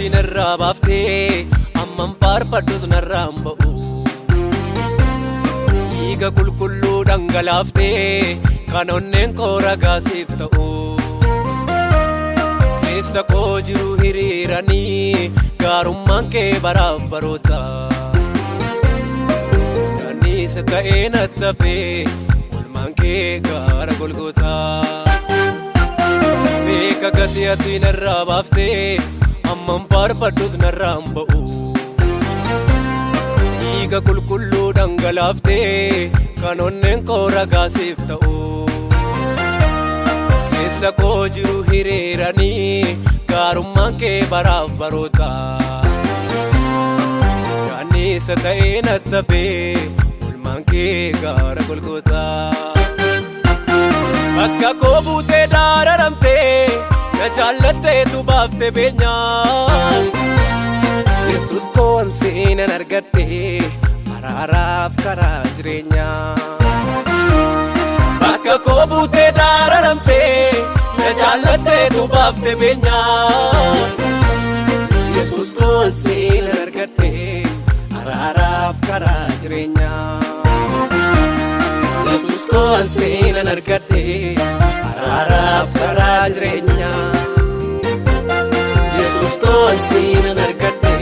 ati narraa baaftee amman faarfadhus narraan ba'u. Dhiiga qulqulluu dhangalaaftee kan onneen koo ragaasiif ta'u. Keessa koo jiru hiriiranii gaarummaan kee baraaf baroota. Kanniisa ta'ee natti hafee olmaan kee gaara Golgootaa. Beeka gatii ati narraa baaftee amman faarfadhus narraan ba'u. Dhiiga qulqulluu dhangalaaftee kan onneen koo ragaasiif ta'u. Keessa koo jiru hiriiranii gaarummaan kee baraaf baroota. Kanniisa ta'ee natti hafee olmaan kee gaara Golgootaa. Bakka koo buutee daararamtee na jaallatteetu baafte beenyaa. Yesus koon seenan argadhe araaraaf karaa jireenyaa. Bakka koo buutee daararamtee na jaallatteetu baafte beenyaa. Yesus koon seenan argadhe araaraaf karaa jireenyaa. Yesus koon seenan argadhe araaraaf karaa jireenyaa. Yesus koon seenan argadhe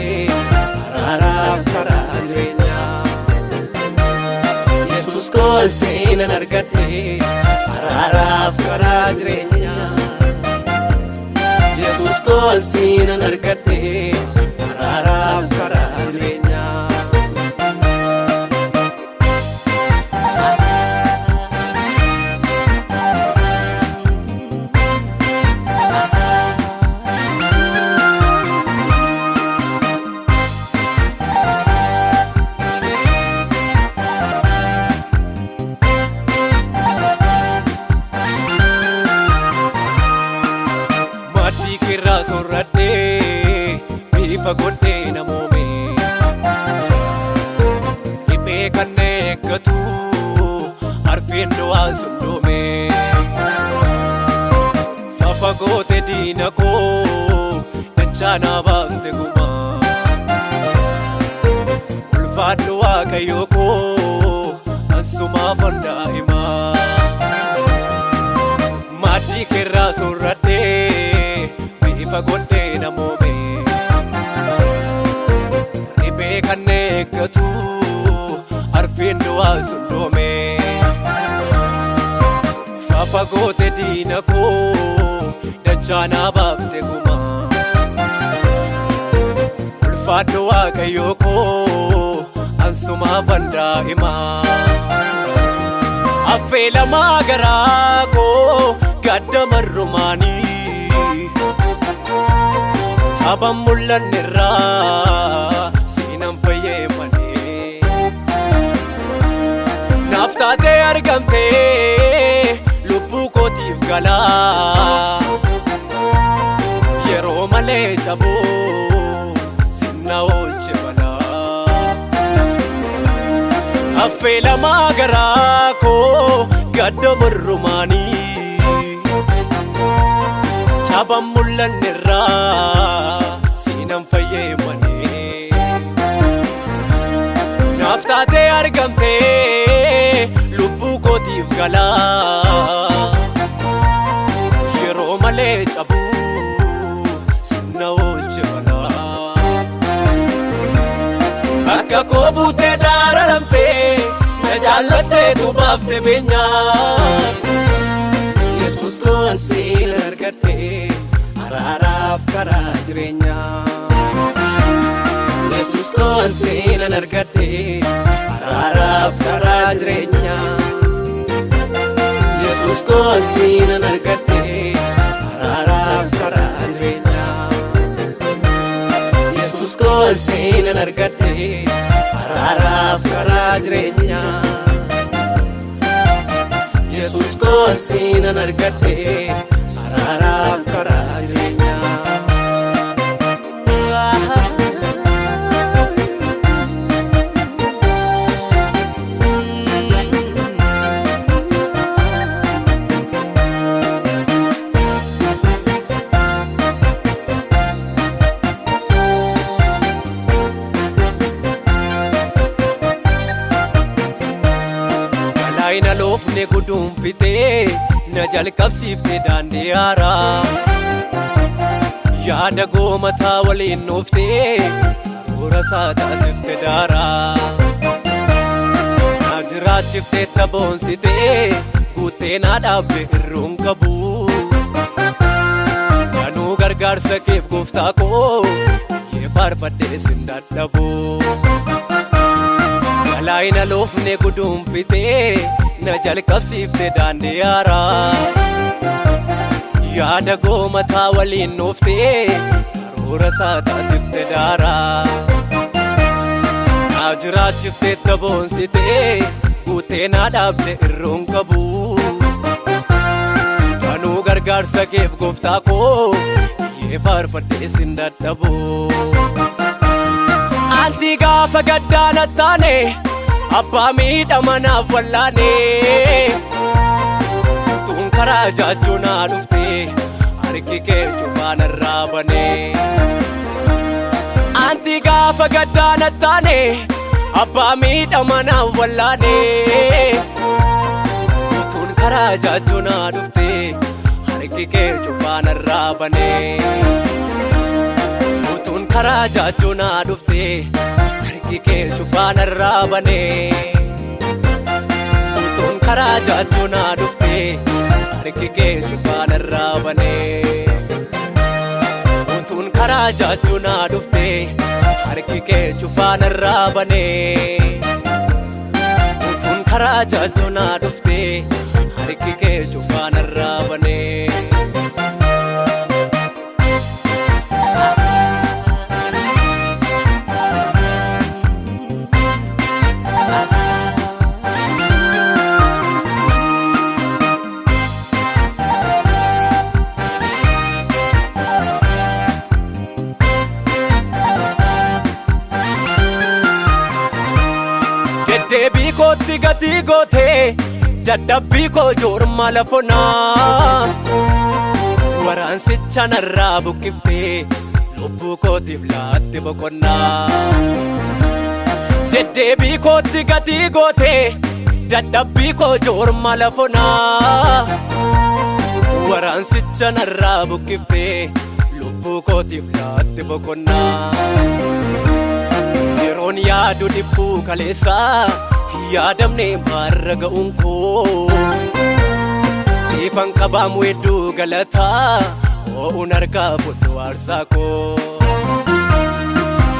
araaraaf karaa jireenyaa. Yesus koon seenan argadhe araaraaf karaa jireenyaa. Yesus koon seenan argadhe araaraaf karaa jireenyaa. Maaddii keerraa soorradhee bifa godhee namoome. Riphee kan na eeggatu arfeen du'aa sundoome. Fafa goote diina koo dachaa naa baafte gumaa. Ulfaadhu Waaqayyo koo ansumaaf daa'imaa. Maaddii keerraa soorradhee bifa godhee namoome. Riphee kan na eeggatu arfeen du'aa sundoome. Fafa goote diina koo dachaa naa baafte gumaa. Ulfaadhu Waaqayyo koo ansumaaf daa'imaa. Affeelamaa garaa koo gadda marrumaanii. Caban mul'annerraa seenan fayyee malee. Naaf taatee argamtee lubbuu kootiif galaa. Yeroo malee caboo sinna oolche balaa. Affeelamaa garaa koo gadda marrumaanii. Caban mul'annerraa seenan fayyee malee. Naaf taatee argamtee lubbuu kootiif galaa. Yeroo malee cabuu sinna oolche balaa. Bakka koo buutee daararamtee na jaallatteetu baafte beenyaa. Yesus koon seenan argadhe araaraaf karaa jireenyaa. Yesus koon seenan argadhe araaraaf karaa jireenyaa. Yesus koon seenan argadhe araaraaf karaa jireenyaa. Yesus koon seenan argadhe araaraaf karaa jireenyaa. Yesus koon seenan argadhe araaraaf karaa jireenyaa. Galaayina loofne guduunfitee na jalqabsiifte daandii haaraa. Yaada goomataa waliin dhuftee karoora isaa taasifte daaraa. Na jiraachiftee taboonsitee guuttee na dhaabde irruun qabu. Kanuu gargaarsa keef gooftaa koo yee faarfadhee sin dadhabu. Galaayina loofne guduunfitee na jalqabsiifte daandii haaraa. Yaada goomataa waliin dhuftee karoora isaa taasifte daaraa. Na jiraachiftee taboonsitee guuttee na dhaabde irruun qabu. Kanuu gargaarsa keef gooftaa koo yee faarfadhee sin dadhabu. Anti gaafa gaddaa na taane abbaa miidhama naaf wallaane. Tuun karaa jaajjuu naa dhufte harki kee cufaa narraa banee. Anti gaafa gaddaa na taane abbaa miidhama naaf wallaane. Utuun karaa jaajjuu naa dhufte harki kee cufaa narraa banee. Utuun karaa jaajjuu naa dhufte harki kee cufaa narraa banee. Utuun karaa jaajjuu naa dhufte harki kee cufaa narraa banee. Utuun karaa jaajjuu naa dhufte harki kee cufaa narraa banee. Utuun karaa jaajjuu naa dhufte harki kee cufaa narraa banee. Deddeebii kootti gatii gootee dadhabbii koo joorma lafonaa. Waraansicha narraa buqqiftee lubbuu kootiif laatte boqonnaa. Deddeebii kootti gatii gootee dadhabbii koo joorma lafonaa. Waraansicha narraa buqqiftee lubbuu kootiif laatte boqonnaa. Yeroon yaadu dhibbuu kaleessaa hin yaadamne maarra ga'uun koo. Siifan qabaamu hedduu galataa oo'uun harkaa fudhu aarsaa koo.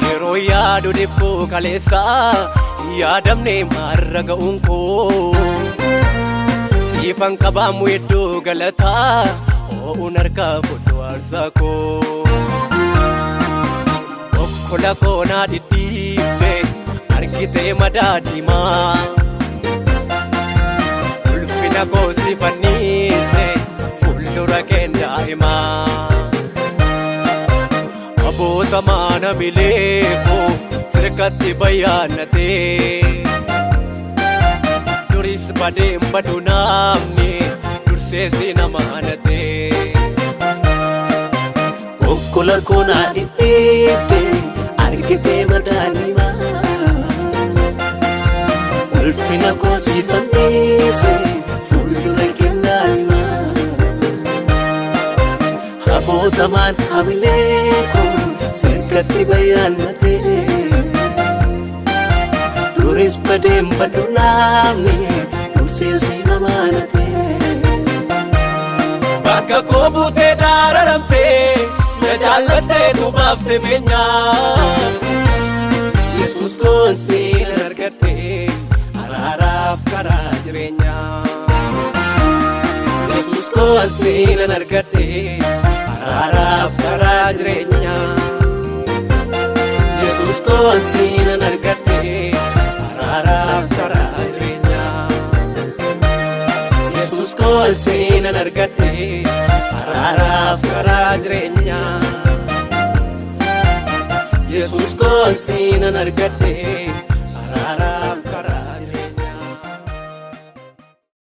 Yeroo yaadu dhibbuu kaleessaa hin yaadamne maarra ga'uun koo. Siifan qabaamu hedduu galataa oo'uun harkaa fudhu aarsaa koo. Okkola koonaa dhidhiibde argitee madaa diimaa. Ulfina koo si fannise fuuldura keen daa'imaa. Abboota maana mileekoo sirkatti bayyaannatee. Duris badeen badu namni dursee si namaanatee. Okkola koonaa dhidhiibde argitee madaalimaa. Ulfina koo si fannise fuuldura kennaa'imaa. Abootamaan hamilee koo sirkatti bayyaannatee. Duris badeen badu namni dursee si namaanatee. Bakka koo buutee daararamtee na jaallattee tubaafte beenyaa. Yesuus koon siin argadhe araaraaf karaa jireenyaa. Yesuus koon siin argadhe araaraaf karaa jireenyaa. Yesuus koon siin argadhe araaraaf karaa jireenyaa. Yesuus koon siin argadhe araaraaf karaa jireenyaa. Yesuus koon siin argadhe.